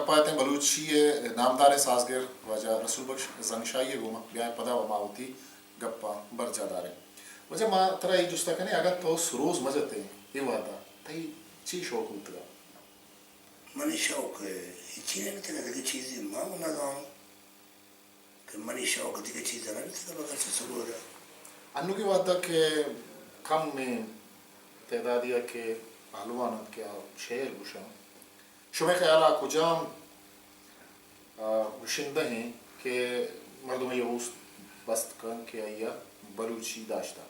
پاتیں بلوچی ءِ نامداریں سازگر واجہ رسول بخش زنگشاہی ءِ گوما بیائیں، پدا ما وتی گپاں برجاہ داریں۔ واجہ، ما ترا اے جستا کنیں، اگاں تو سروز مہ جتیں اے وہدا، تئی چی شوق بوتگا؟ منی شوق ہچی نہ بیتگ، دگہ چیزے ما نہ زانوں کہ منی شوق دگہ چیز نہ بیتگ بگر چہ سروز ءَ۔ انوگیں وہدا کہ کمیں تعدادے ءَ کہ پہلوان انت کہ آ شعر گوشاں، شمئے خیال ءَ کجام، آ، گشندہ ایں کہ مردم آئی ءَ اوست بست کن کہ آئی ءَ بلوچی داشتہ؟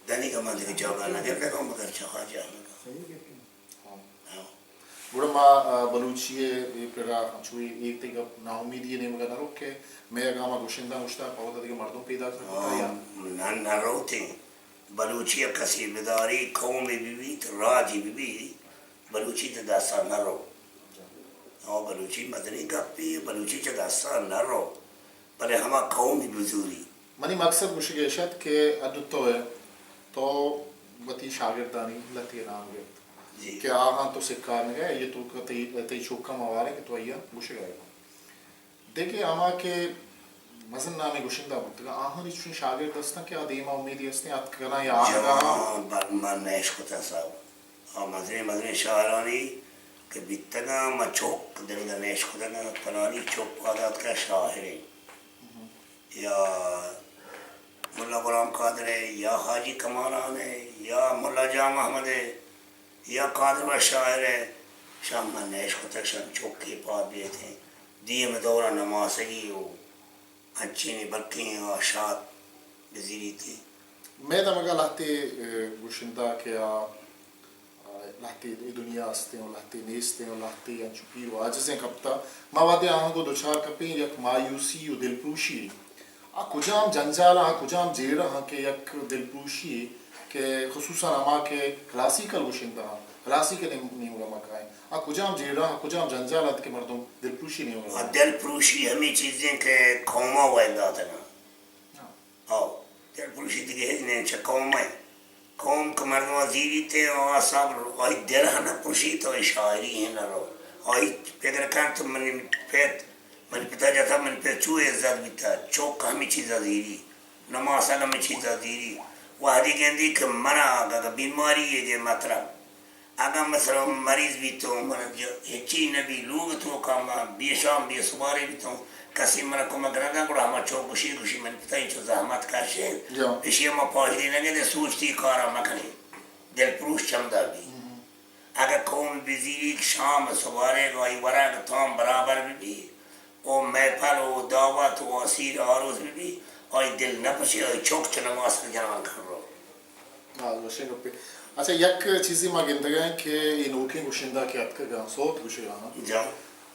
دنیگا من دگہ جاگہ نہ گندگاں مگر چہ خواجہ احمد۔ ہاں۔ ہاں۔ گڑا ما، آ، بلوچی ءِ اے پڑا انچو اے، اے تئی گپ ناامیدی ءِ نیمگا نہ رو کہ مئے اگاں ہما گشندہ گوشتہ، پہ وتا دگہ مردم پیداک نہ کتہ یا؟ ہاں، نہ، نہ روتیں۔ بلوچی ءَ کسے بداری، قومے بہ بیت، راجے بہ بیت، بلوچی چہ دستا نہ رو۔ ہاں، بلوچی مزنیں گپے، بلوچی چہ دستا نہ رو، بلے ہما قومے بزوری۔ منی مقصد گوشگ ایش ات کہ انو تو ئے، تو وتی شاگردانی لہتے ءَ نام گپت، جی، کہ آہاں تو سکارنگا ئے، آئی ءِ توکا تئی، تئی چک ہم ہوار ایں کہ تو آئی ءَ گوشگا ئے۔ دگہ ہما کہ مزن نامیں گشندہ بوتگاں، آہانی چوشیں شاگرد ہستاں کہ آ دیما امیدے ہستیں اتک کناں یا آہگا؟ جوان، بل من نہ اشکتہ صاحب۔ آ مزنیں مزنیں شاعرانی کہ بیتگاں، ما چک دنگا نہ اشکتگاں، پلانی چک پاد آتکہ شاعرے۔ یا ملا غلام قادر ءِ، یا حاجی کمالان ءِ، یا ملا جام احمد ءِ، یا قادر بخش شاعر ءِ، شاں من نہ اشکتگ، شاں چکے پاد بیتیں۔ دیم دور ءَ نماسگی و انچیں بلکیں آ شات بزیریت۔ مئے دمگ ءَ لہتے، اے، گشندہ کہ آ، آ، لہتے اے دنیا استیں و لہتے نیستیں و لہتے انچو پیر و عاجزیں کپتہ۔ ما وہدے آہاں گوں دچار کپیں یک مایوسی و دلپروشی، آ کجام جنجالاں، آ کجام جیڑہاں کہ یک دلپروشی کہ خصوصاً ہما کہ کلاسیکل گشندہ آں، کلاسیک ءِ نیم-، نیمگا ما کائیں، آ کجام جیڑہ، آ کجام جنجال انت کہ مردم دلپروشی نیمگا؟ آ دلپروشی ہمے چیزیں کہ قوما ویل داتگاں۔ ہاں۔ ہاؤ، دلپروشی دگہ ہچ نہ، چہ قوم ءَ۔ قوم کہ مردم ءَ زیریت ءُ آ سب آئی دل ءَ نہ پروشیت، آئی شاعری ءَ نہ رو۔ آئی پگر کنت منی پت، منی پتا جتا، منی پت چو عزت بیتا، چک ہمے چیزا زیری، نماسگ ہمے چیزا زیری۔ وہدے گندی کہ منا اگہ بیماری یے گے مطلب، اگاں مثلاً مریض بیتوں، من ج-، ہچی نہ بی، لوگ توکا ما بے شام بے سبارے بیتوں، کسی منا کمک نہ داں، گڑا ہما چو گوشی، گوشی من پتا انچو زحمت کشے، جا۔ اشی ما پاش دے نہ گندے، سوچ تی کارا مکنے، دل پروش چمدا بی۔ ہم۔ اگہ قوم بزیری شام سبارے گائی ورگ تام برابر بی، او محفل و دعوت و اسیر آروس بہ بی، آئی دل نہ پشی، آئی چک چہ نماسگ جنان کن رو۔ ہاں، وشیں گپے۔ اچھا، یک چیزے ما گندگا ایں کہ اے نوکیں گشندہ کہ اتکگاں، سوت گشگا آں۔ جان۔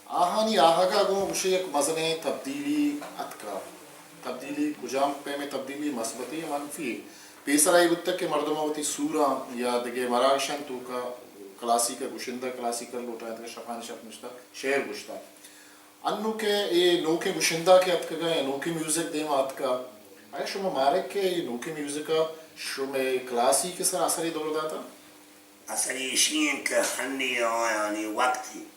آہانی آہگا گوں گشے یک مزنیں تبدیلی اتکا۔ تبدیلی کجام پیمیں تبدیلی؟ مثبتی یا منفی؟ پیسرا اے بوتگ کہ مردماں وتی سوراں یا دگہ مراگشانی توکا کلاسیک گشندہ، کلاسیکل لوٹائینتگ، شپانی شپ نشتہ شعر گشتہ۔ انوں کہ اے نوکیں گشندہ کہ اتکگاں یا نوکیں میوزک دیما اتکا، آیا شما مارگ کہ اے نوکیں میوزک ءَ شمئے کلاسیک ءِ سرا اثرے دور داتا؟ اثر ایشی انت کہ ہنی آیانی وقت انت،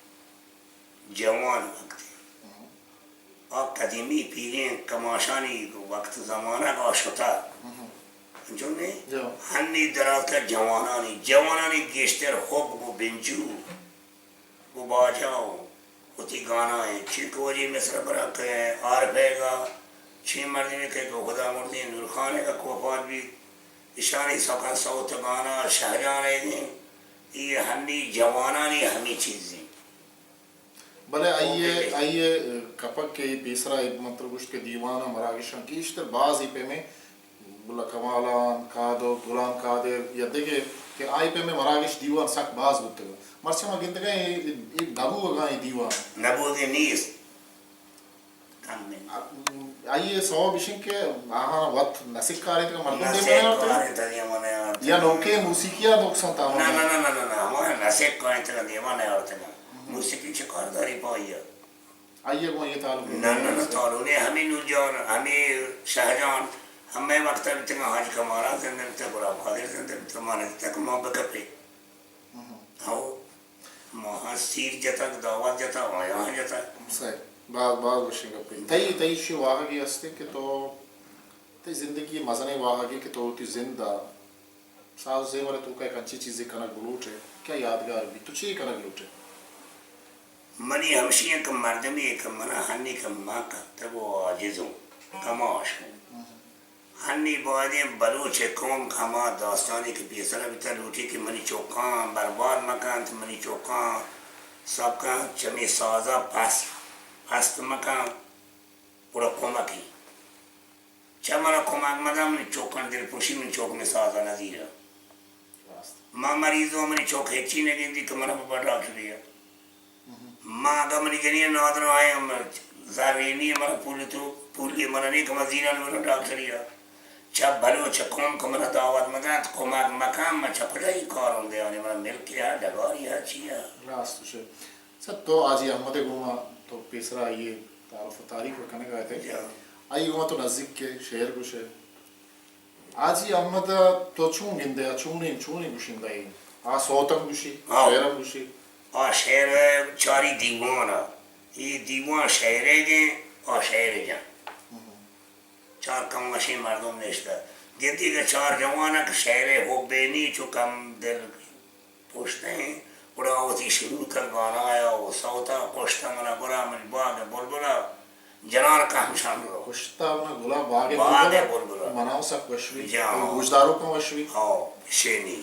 جوان وقت انت۔ آ قدیمی پیریں کماشانی وقت زمانگ آ شتا۔ انچو نے؟ جو۔ ہنی دراتکا جوانانی، جوانانی گیشتر حب گو بنجو گوں باجا و وتی گانا انت۔ چی کہ وجی مصر برا کہ عارف ایگا، چی مردمی کہ خدا مردی نورخان ایگا کہ وفات بیت، اشانی سکن سوت گانا شہجان ایگیں، ای ہنی جوانانی ہمی چیزیں۔ بلے آئی ءِ، آئی ءِ کپگ کہ پیسرا اے من ترا گوشت کہ دیوان ءُ مراگشاں گیشتر باز اے پیمیں ملا کمالان، قادر، غلام قادر یا دگہ کہ آئی پیمیں مراگش دیوان سک باز بوتگ۔ مرچی ما گندگا ایں اے، اے نہ بوگا ایں دیوان۔ نہ بوگے نیست۔ کم انت۔ آئی ءِ سوب اش انت کہ آہاں وت نہ سکارینتگ، مردم نہ دیما نیارتگ۔ سکارینتگ، دیما نیارتگ۔ یا نوکیں موسیقی ءَ نقصان تاوان نہ، نہ، نہ، نہ، نہ، نہ، ہما نہ سکارینتگ، دیما نیارتگ۔ موسیقی چہ کارداری پہ آئی ءَ؟ آئی ءَ گوں آئی ءَ تعلق نہ، نہ، نہ، تعلق نہ۔ ہمے نور جان، ہمے شاہ جان، ہمے وقت ءَ بیتگ، حاجی کمال ءَ زندہ بیتگ، غلام قادر زندہ بیتگ، ما نہ دیتگ کہ ما بکپیں۔ ہو۔ ماہاں سیر جتگ، دعوت جتگ، آیاں جتگ۔ صحیح۔ باز، باز وشیں گپے۔ تئی، تئی چی واہگے ہستے کہ تو، تئی زندگی مزنیں واہگے کہ تو وتی زند ء ساز و زیمر ء توکا یک انچیں چیزے کنگ بلوٹ ئے کہ آ یادگار بیت، تو چے کنگ لوٹ ئے؟ منی ہمشی انت کہ مردمے کہ منا ہنی کہ ما کپتگ و عاجز اوں، کماش اوں۔ ہنی بایدیں بلوچ قوم کہ ہما داستانے کہ پیسرا بیتگ لوٹی کہ منی چکاں برباد مکنت، منی چکاں سب کنت، چمی سازا پست، پست مکنت، گڑا کمکی۔ چہ منا کمک مدن، منی چکاں دلپروشی، منی چک منی سازا نزیرا۔ راست۔ ما مریض اوں، منی چک ہچی نہ گندی کہ منا ببر ڈاکٹرے ء۔ ما اگاں منی جنین نادراہ ایں، ہم زرینی، منا پول تو، پولی منا نہیں کہ ما زیران برو ڈاکٹرے ء۔ چہ بلوچ قوم کہ منا دعوت مدنت، کمک مکن، ما چہ کجا ای کارون دیانی، منا ملکی ء، ڈگاری ء، چی ء۔ راست گوشے۔ سر، تو حاجی احمد ء گوما تو پیسرا آئی ء تعارف و تاریخ و کنگا اتئے۔ جی ہاں۔ آئی ء گوما تو نزیک ئے، شعر گوشے۔ حاجی احمد ء تو چون گندئے، آ چونیں، چونیں گشندہ ایں؟ آ سوت ہم گشی، ہاں۔ شعر ہم گشی۔ آ شعر چاری دیوان ء۔ اے دیوان شعرے گیں، آ شعر جن۔ ہم۔ چار کم وشیں مردم نشتہ۔ گندی کہ چار جوان ء کہ شعرے حبے نی چو کم دل پشت ء ایں، گڑا آ وتی شروع کن گانا ء و سوت ء کشتہ منا گلا منی باگ ء بلبل ء جنان کہمشان رو۔ کشتہ منا گلا باگ ء باگ ء بلبل ء۔ بلبل ء۔ منا و سک وش بی۔ جان۔ گوشداروکاں وش بی۔ ہاؤ، شینی۔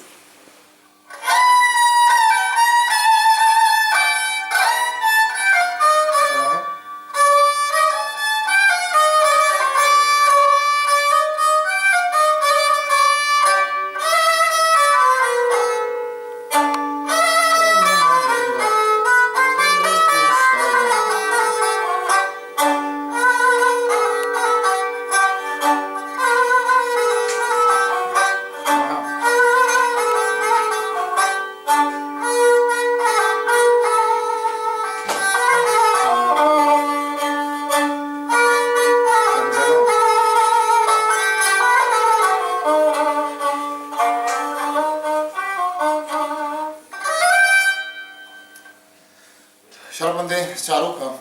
شرپمندیں چاروکاں،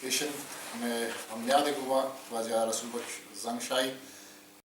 ایش انت مئے ہم نیاد ء گوما واجہ رسول بخش زنگشاہی۔